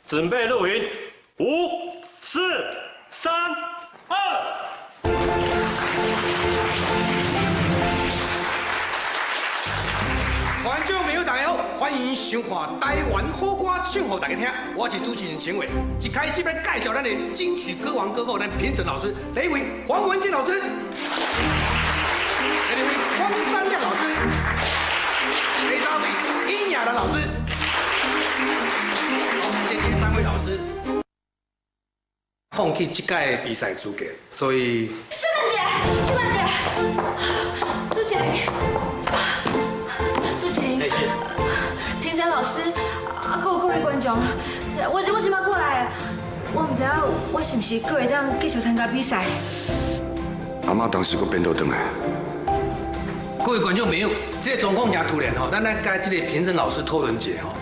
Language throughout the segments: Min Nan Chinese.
准备录影，五、四、三、二。观众朋友大家好，欢迎收看台湾好歌唱予大家听，我是主持人陈伟。一开始欲介绍咱的金曲歌王歌后，咱评审老师，第一位黄文茜老师，第二位汪山亮老师，第三位殷雅兰老师。好，谢谢三位老师。放弃这届比赛资格，所以。秀兰姐，秀兰姐，朱麒麟，朱麒麟，评审老师，啊，各位观众，我这摆过来，我毋知影我是毋是阁会当继续参加比赛。阿嬷当时阁变倒转来。各位观众朋友，这个状况诚突然吼，咱来佮这个评审老师讨论一下吼，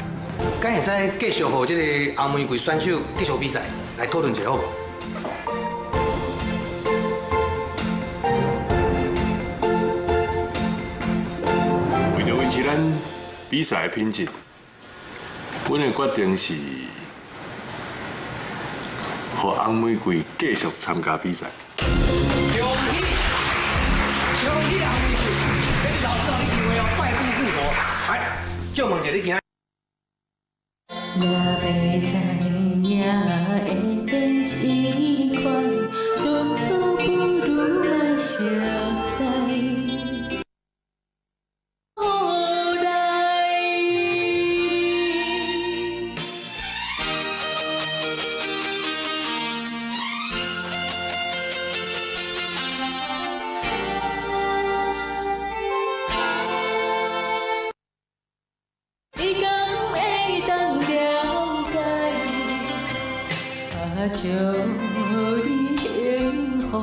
敢会使继续予这个红玫瑰选手继续比赛，来讨论一下好无？为了维持咱比赛的品质，阮的决定是，予红玫瑰继续参加比赛。恭喜，恭喜红玫瑰！这是老师予你机会哦，拜父复活。来，借问一下，你今若欲知影会变这款，当初不如莫相识。后来，你敢会当了解？啊，祝你幸福，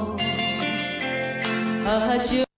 啊，祝。